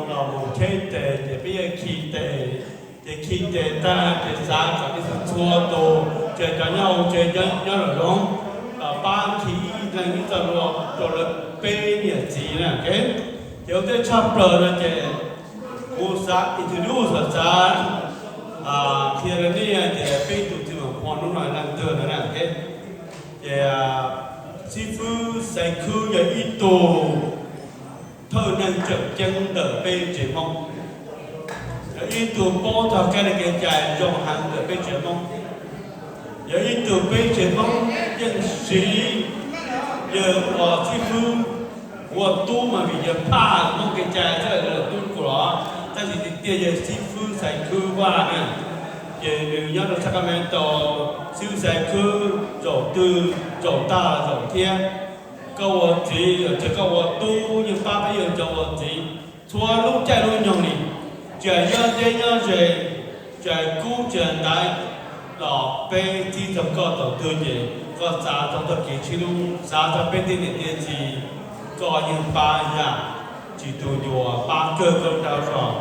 Los mus cheb tes ces peb yeej khi tes, ces khi tes tag ces xav kom nej txhua tus, ces cov nyob hauv tsev nyob lawm zoov, pab khi ib leeg ib txoj hlua rau lawv peb niam txiv na. Ces ua ntej tshaj plaws no ces kuv xav introduce, xav qhia rau nej tias peb tus txiv Vam Phoo hnub no leej twg no na. Ces xib fwb Xaiv Khwb yog ib tug thawj neeg tseem ceeb ntawm peb tsev Hmoob, yog ib tug paub txog kab li kev cai zoo heev ntawm peb tsev Hmoob, yog ib tug peb tsev Hmoob yeej siv yawg ua xib fwb, ua tub mas vim yawg phaj Hmoob kev cai thiaj ua tub kuv los, tab sis tiag tiag yog xib fwb Xaiv Khwb Vaj na. Ces nws nyob rau Sacramento, xib fwb Xaiv Khwb zaum twg zaum tag zaum thiab. Koj ua txiv, ces koj ua tub yeej pab peb yawg cov ua txiv. Txhua lub caij lub nyoog li, tsis hais nyob deb nyob ze, tsis hais kub tsis hais ntaiv, los peb txib txog koj thaum twg ces koj xav txog txoj kev sib hlub, xav txog peb tej niam tej txiv, koj yeej pab yam tsis tu ncua, pab kawg koj lub dag zog.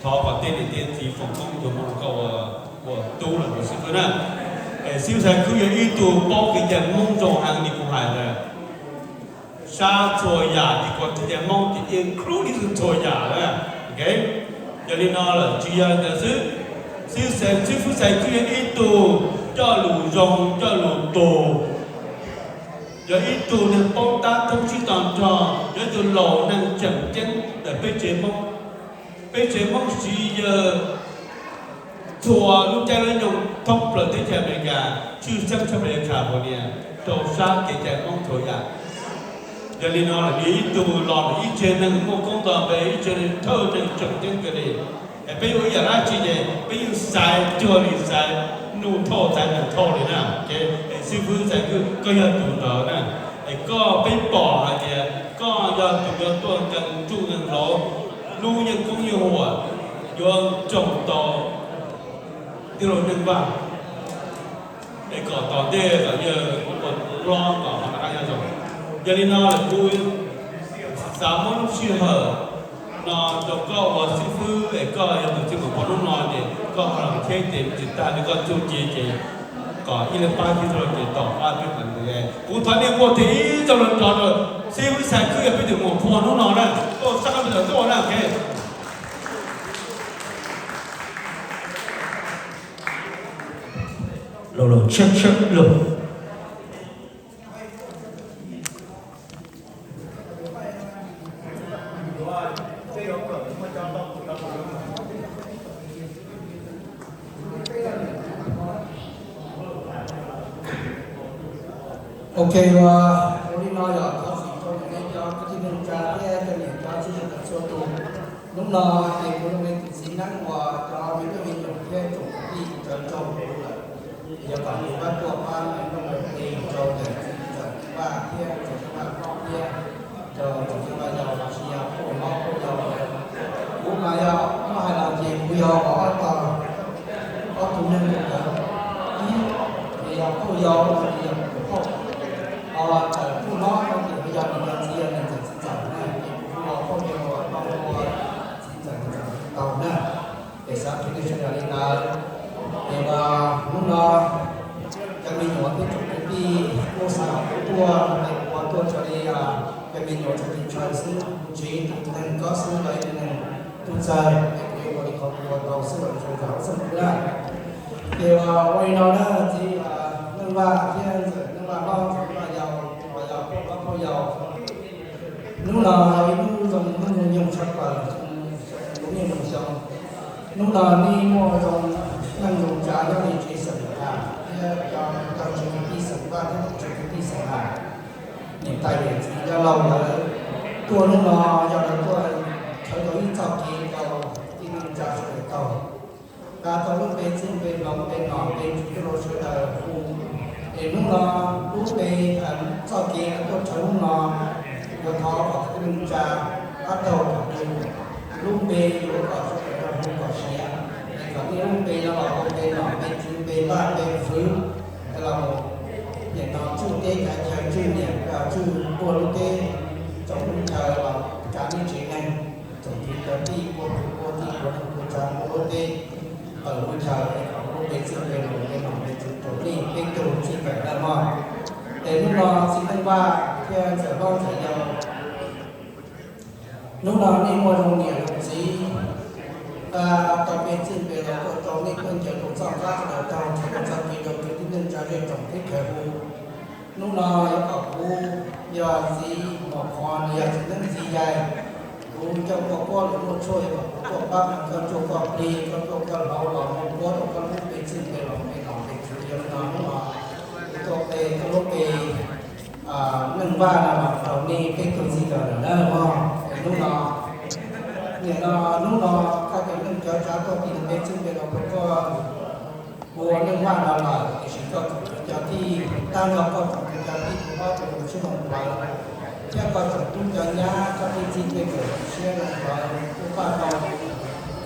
Thov kom tej niam tej txiv foom koob hmoov rau koj ua tub los ua xib fwb na. Es xib fwb Xaiv Khwb yog ib tug paub kev cai Hmoob zoo heev li kuv hais ntawd. Sab txhua yam ces kuv tias Hmoob ces yeej include txhua yam lawm. Yog li no lawm tsis yog li ntawd xwb, xib fwb Xaiv Khwb yog ib tug coj lus zoo coj lus tug, yog ib tug neeg paub tab thoob sib to nrog, yog ib tug laus neeg tseem ceeb ntawm peb tsev Hmoob. Peb tsev Hmoob siv yawg txhua lub caij lub nyoog thoob plaws teb chaws Amelikas, tshwj xeeb tshaj plaws California, rau sab kev cai Hmoob txhua yam. Yog li no lawm nws ib tug los ntawm ib tsev neeg muaj koob nto npe, ib tsev neeg thawj neeg tseem ceeb kawg li. Es peb ua ib yam dab tsi ces peb yeej xaiv cuag li xaiv nus thauj xaiv nees thauj li na. Xib fwb Xaiv Khwb, koj yog tus ntawd na. Es koj, peb pom hais tias koj yog tus yuav tuaj nkees tsuj nkees hlauv lub yeej koob yeej huam, yuav tsoo tau tij laug Neej Vaj, es kom tom ntej kom yawg ua hlob kom ho rov qab nyob zoo. Yog li no lawm kuv xav muab lub sij hawm no rau koj ua xib fwb es koj yog tus txiv Vam Phoo hnub no ces koj ho los cheb tes tsis tag li koj txuj ci ces kom ib leeg pab tib tug ces tom qab peb mam li. Kuv thov nej npuaj tes ib txoj lus rov rau xib fwb Xaiv Khwb yog peb tus Vam Phoo hnub no na, koj sab qab peb tawm tuaj na, ok. Los los tsheb tsheb los. Ok, ua li no yog thov txim rau nej cov kwv tij neej tsa thiab cov niam cov txiv sawv daws txhua tus. Hnub no ces kuv yog nej tus txiv neeb uas cov me tub me nyuam thiab tsoom kwv tij sawv daws tsaug kuv lawm. Yog kom kuv pab tuaj pab me tub me nyuam rau ntawm txiv ntxawm Vaj thiab ntxawm Vaj Hlob thiab rau ntxawm Vaj Yau los sis yog poj hlob poj yau lawm. Kuv mas yog muab hais los ces kuv yog ob tog, ob tug neeg ntawd, ib ces yog poj yau los sis yog poj, ho ntxawm poj hlob no ces yog nws cov txiv yog nws ntxawm txiv ntxawm na, ces kuv hu ua poj yau, ua txiv ntxawm ntxawm tau na. Es xav qhia nej sawv daws li ntawd. Es hnub no cov me nyuam thiab tsoom kwv tij kuj xav kom kuv tuaj, es kuv tuaj raws li cov me nyuam txhua tus ntshaw xwb, tsis tus neeg kob xwb los ib tug neeg tub txawg, es kuv yuav ua li qhov kuv ua tau xwb los sawv daws xwb na. Ces ua li no na, txiv Neej Vaj thiab ntxawm Neej Vaj Hlob, ntxawm Neej Vaj Yau, los yog poj hlob poj yau. Hnub no yog ib hnub zoo, hnub zoo nyoog tshaj plaws, zoo lub niaj zoo xyoo. Hnub no nej muaj zoo neej zoo tsav nyob li tsev xeem Ham thiab cov tsev kwv tij xeem Vaj thiab tsev kwv tij xeem Ham, niam tais yawm txiv cov laus lawv tuaj hnub no yog lawv tuaj thawb tau ib txoj kev rau kwv tij neej tsa sawv daws tau, nqa tau lub npe txwj npe hloov npe nom npe tswv rau sawv daws hu. Es hnub no lub npe, txoj kev lawv tuaj thawb hnub no, yuav thov kom kwv tij neej tsa pab taug kom zoo, lub npe yuav kom sawv daws hu kom siav, es kom nej lub npe no los ua npe nom npe tswv npe vaj npe fwv, los nim no tswj teb kav chaw tswj niam tswj tuaj lub teb, tsoom lub chaw los kav nej tsev neeg, tsoom txiv cov Hnub no nej muaj zoo niam zoo txiv, tau peb txwj npe los tuaj rau nej tuaj ncaws rau txoj qab sawv daws taug, txhawb rau txoj kev rau kwv tij neej tsa zej tsoom teb chaws hu. Hnub no yog kom kuv, yog txiv Mos Qhua los yog txiv Neeb Ntxi Yais, kuv coj koj kuab lug muaj tshuaj, yog kom kuv tuaj pab koj tsuj koj plig, koj tuaj koj hlauv los muaj kuab rau koj lub npe txwj npe los npe nom npe tswv. Yog li no hnub no kuv tuaj pe koj lub npe Neej Vaj no los rau nej peb tug txij nkawm lawm na mog. Hnub no, nim no, hnub no koj cov neej cov tsav tuaj tis npe txwj npe los rau koj hu ua Neej Vaj no lawm, tiam sis koj tsoom kwv cov tij, tag nrho koj tsoom kwv cov tij tus hlob tus yau sib zoo plawv, thiab koj tsoom tub cov nyab, koj tej txij tej nkawm siab zoo plawv, kuj paj tau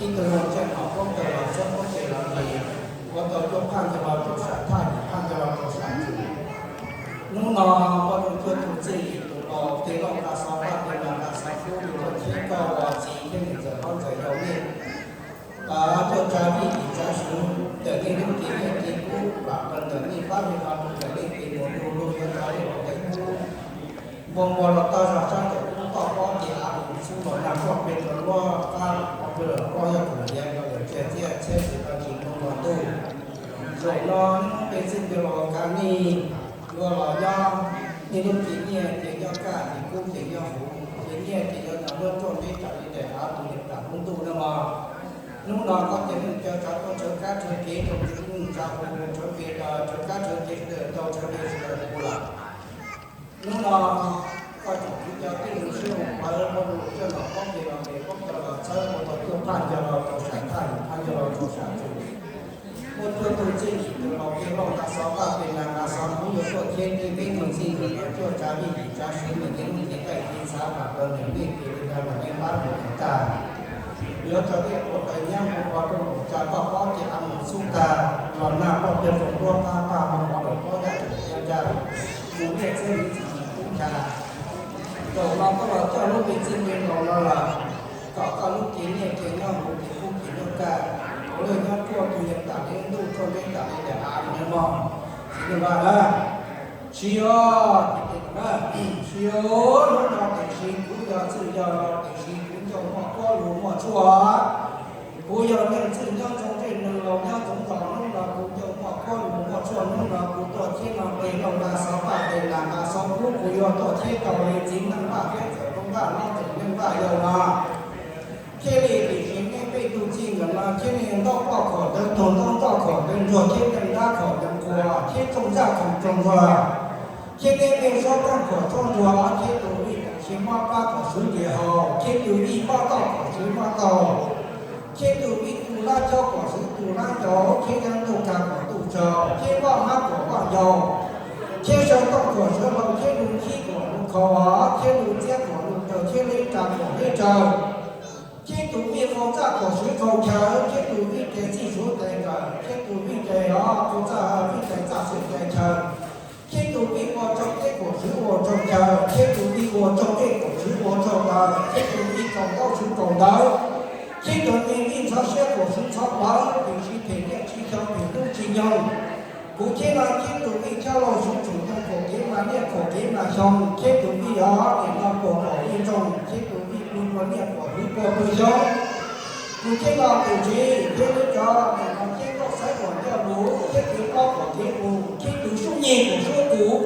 ib tug zoo tseej nom koob taw los txhawb koob tes los tes, ua tau cuaj phaj ncaws los rau sam thaj, yim phaj ncaws los rau sam tswm. Hnub no muaj rooj cuaj tug txwj yim tus laus, tej lauj nqa xov paj, tej nag nqa xov kub, yug los cheb koj ua txiv thiab niam ntxawm hlob ntxawm yau nej, tuaj tsa vij tis tsav swv ntawm nej lub tis nyiaj tis kub, vam qw ntawm nej pab li qhov tus ntawm nej tis mus lug lug yuav rau nej ua ntej kub. Npoo npua los toj zog sab ntawm kub toj pob ces av mus xub los nag roj peb rau luaj qab, qhov pw lawm pob yog kuv liav rau lawm tsiaj txiaj txhiab tsis tau tsis npoo los ntuj. Zaum no nej muab peb txwj npe los kav nej, yuav los nyob nej lub tis nyiaj ces nyob kaj, tis kub ces nyob huv, tis nyiaj ces yuav nyob muab ruaj npeb tsam li daim hav tus niam plam lub ntuj na mog. Hnub no koj cov neej cov tsav tuaj tshawv kab tshawv kev rau tus neej tsa hu, tshawv kev, tshawv kab tshawv kev sawv daws tau tshawv kev sawv daws hu lawm. Hnub no koj tsoom kwv cov tij sib hu plawv, muaj lus coj los poob npe los npe, poob coj los txhawb, ua tau cuaj phaj ncaws los rau sam thaj, yim phaj ncaws los rau sam tswm. Muaj cuaj tug txwj yim tus laus, tej lauj nqa xov paj, tej nag nqa xov kub, yuav tuaj cheb nej peb tug txij nkawm los cuaj tsav vij tis tsav swv ntawm nej lub cev taij cev txhav, vam qw ntawm nej tis li ntawd los nej pab mus kom tag. Yuav rau nej quav taws nyab mus qhov rooj mus tsa toj pob ces av mus xub tag, los nag roj peb rau nruab qab paj, mus qhov lawm pob yaj tseem cia ncaj, mus nyiaj txiag mus txhim mus kub ncha. Zaum no koj los coj lub npe txwj npe laus no lawm, kom koj lub tis nyiaj tis nyob huv tis kub tis nyob kaj, tus lej nyob ruaj tus yees tam li ntuj, ruaj npeb tam li daim av li no mog. Txiv Neej Vaj na, sib, sib, hnub no tiam sis kuv yog txwj yog laus tiam sis kuv coj muaj kuab lug muaj tshuaj. Kuv yog neeg txwj nyob ntsoov zej neeg laus nyob ntsoov zos, hnub no kuv coj muaj kuab lug muaj tshuaj, hnub no kuv tuaj cheb no peb lauj nqa xov paj, peb nag nqa xov kub, kuv yuav tuaj cheb tau li txiv Neej Vaj thiab txawm Neej Vaj hlob txawm Neej Vaj yau no. Thiaj li tiam sis nej peb tug txij nkawm no thiab nej ntaub poj khom ntawv tuag, ntaub ntoj khom ntawv ntsuag, thiab neej nrab khom ntawv nquag, thiab tsooj zaj khom tsooj nquag, thiab nej peb suab paj khom suab ntsuag, thiab tus vij tam sim mob plab khom swv tes haus, thiab tus vij mob tauj khom swv mob tauj, thiab tus vij tu lab caub khom swv tu lab caub, thiab yaj ntuj kag khom ntuj tsaug, thiab vaj hmab khom vaj ncau, thiab sawv tooj khom sawv hlau, thiab lub khib khom lub khau, thiab lub txiab khom lub raws, thiab leb tsa khom leb raws, thiab tus vij qau txaj khom swv qau chaw, thiab tus vij tes txij suav tes kawm, thiab tus vij tes os qau txaj, vij tes txaj xwm tes chaw, thiab tus vij ua tsaug teb khom swv ua tsaug chaw, thiab tus vij ua tsaug dej khom swv ua tsaug taw, thiab tus vij tsaus ntaub swv tsaus ntawv, thiab tus vij ntxhov siab khom swv ntxhov plawv, tiam sis phem liaj tsis xyoo phem hnub tsis nyoog. Kuv cheb no thiab tus vij choj lauj swv tshum ntoo khom kev mas liaj khom kev mas xyoo, thiab tus vij os nim no puag khom vij ntsoog, thiab tus vij pw puag liaj khom hwv puag pw xyoo. Kuv cheb no tiam sis thiab lub cov nim no thiab koj xaiv khom ncauj lus, thiab kev plob khom kev mus, thiab tus sub nyeg khom suab kuv,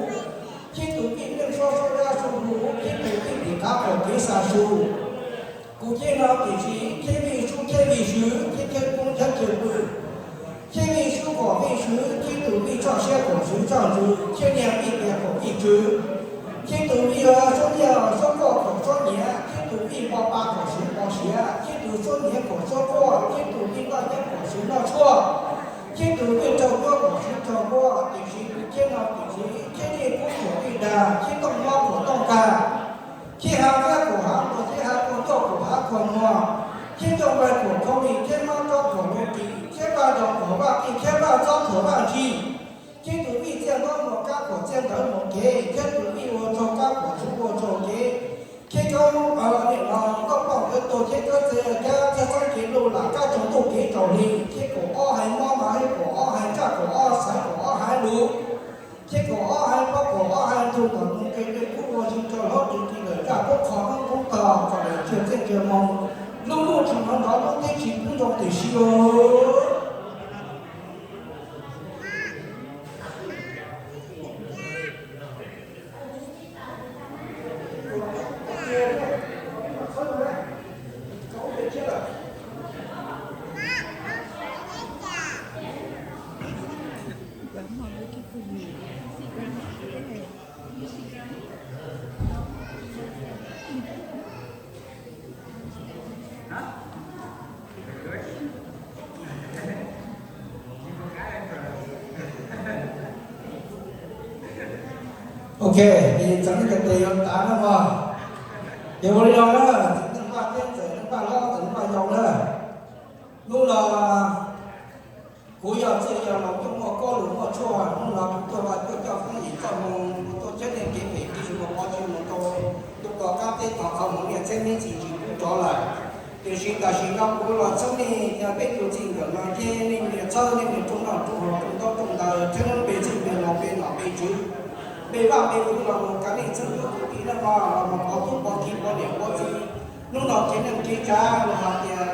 thiab tus vij neej suab suab dab suab hu, thiab tus vij tim qab khom kev xa su. Kuv cheb no tiam sis thiab vij sub thiab vij swv, thiab chaw poob chaw pw, thiab vij sub khom vij swv, thiab tus vij txoj siab khom swv txoj ntsws, thiab niag vij tias khom vij tswv, thiab tus vij suab nyiaj suab quaj khom suab nyiav, thiab tus vij npo pa khom swv npo siav, thiab tus suab nyiav khom suab quaj, thiab tus vij noj nyab khom swv noj tshuaj, thiab tus vij raug cuab khom swv raug nquab, tiam sis kuv cheb no tiam sis thiab vij kub khom vij dag, thiab tooj mob khom tooj kag, thiab hav nqab khom hav npua, thiab hav kua ncauj khom hav kua muag, thiab ncauj nplaig khom khaub lig, thiab hmab rob khom lub ris, thiab vaj ntaus khom vaj qij, thiab vaj txob khom vaj ntsis, thiab tus vij txiaj ntaub muag kab khom txiaj ntawv muag kev, thiab tus vij ua tsaug kab khom swv ua tsaug kev, thiab kab hnub nim no nkauj poj nkawd tuag, thiab kab txawj kab txawj txeeb kev luj lam kab tsaus ntuj kev tsaus hli, thiab kaum ob haiv mob mas hais kaum ob haiv ntsaj, kaum ob xaiv, kaum ob haiv lus, thiab kaum ob haiv plaub, kaum ob haiv ntug, kaum ntug nqe nqe kub ua zis rau hlob ris ris lawm zaj kub qhov noob kub tog kom lawm txij ntsiag moo, lub ntuj tsis hnov nrov, lub teb tsis poob nroo tiam sis Ok, ces txawm nej cov tes yuav tav na mog. Ces ua li no na, txiv neej Vaj thiab ntxawm neej Vaj hlob ntxawm neej Vaj yau na. Hnub no kuv yog txwj yog laus coj muaj kob lus muaj tshuaj, hnub no kuv tuaj vaj tuaj coj phooj ywg txoj hmoo, kuv tuaj cab nej kev phem kev tsw mus pov tseg mus rau ntuj ko qab teb to, qhov mus niaj txheeb me ntsis tsis pub rov lawm. Tiam sis tam sim no kuv los txhawb nej cov peb tug txij nkawm no thiab nej niam txhawb nej niam rooj noj rooj haus rooj ntaub rooj ntawv thiab lub npe txwj npe laus npe nom npe tswv, npe vaj npe tsev los mus kav nej txhawb tub kwv tij neej no los mus pov tub pov kiv pov niam pov txiv. Hnub no kev neej kev tsav los hais tias,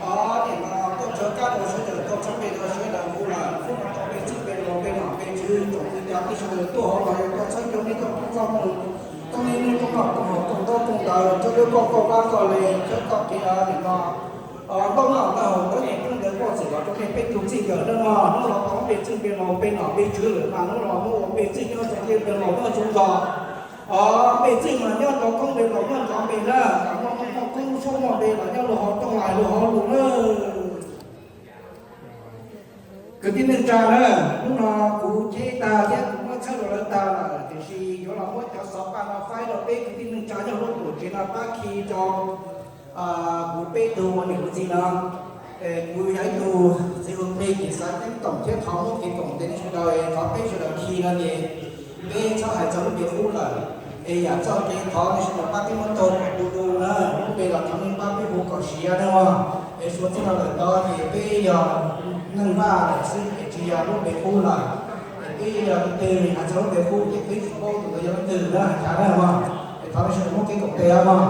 o, nim no tuaj tshawb kab rau sawv daws, tuaj txhawb npe rau sawv daws hu lawm, hnub no tau npe txwj npe laus npe nom npe tswv, tsoom kwv cov tij sawv daws tuaj hauv los yog tuaj txhawb cov nej txoj koob txoj hmoo, txhawb nej niam rooj noj rooj haus rooj ntaub rooj ntawv, txhawb lub koj koj vab koj le, txhawb koj kev nim no ntaub noj ntaub haus, txhawb nej tub ntawv koj txwm los rau nej peb tug txij nkawm neej no. Hnub no tau npe txwj npe laus npe nom npe tswv lawm mas hnub no muab ua npe txwj nyob txoj kev npe laus nyob txhua zos. O, npe txwj mas nyob rau koob npe laus nyob nrov npe na, muaj koob muaj koob suab muaj npe los nyob luag hauv rooj hais luag hauv lus na. Kwv tij neej tsa na, hnub no kuv cheb tag thiab kuv muab txhawb rau lawv tag lawm, tiam sis yuav los muab cov xov paj no faib rau peb kwv tij neej tsa nyob hauv lub tuam tsev no pab khi rau kuv peb tug ua niam ua txiv no. Kuv yog ib tug txiv ua npe ces xav ceeb toom thiab thov muab kev koom tes nej sawv daws, thov peb sawv daws khi no ces peb txhob hais txog lub npe qub lawm. Es yam txoj kev thov nej sawv daws pab peb muab taug kom du du na, lub npe los thov nej pab peb hu kom siav na mog. Es suav txij no lawm tod ces peb yog neej Vaj lawm xwb es tsis yog lub npe qub lawm. Es peb yog leej twg hais txog lub npe qub ces peb tsis paub tus ntawd yog leej twg na, hais cas na mog. Es thov nej sawv daws muab kev koom tes mog.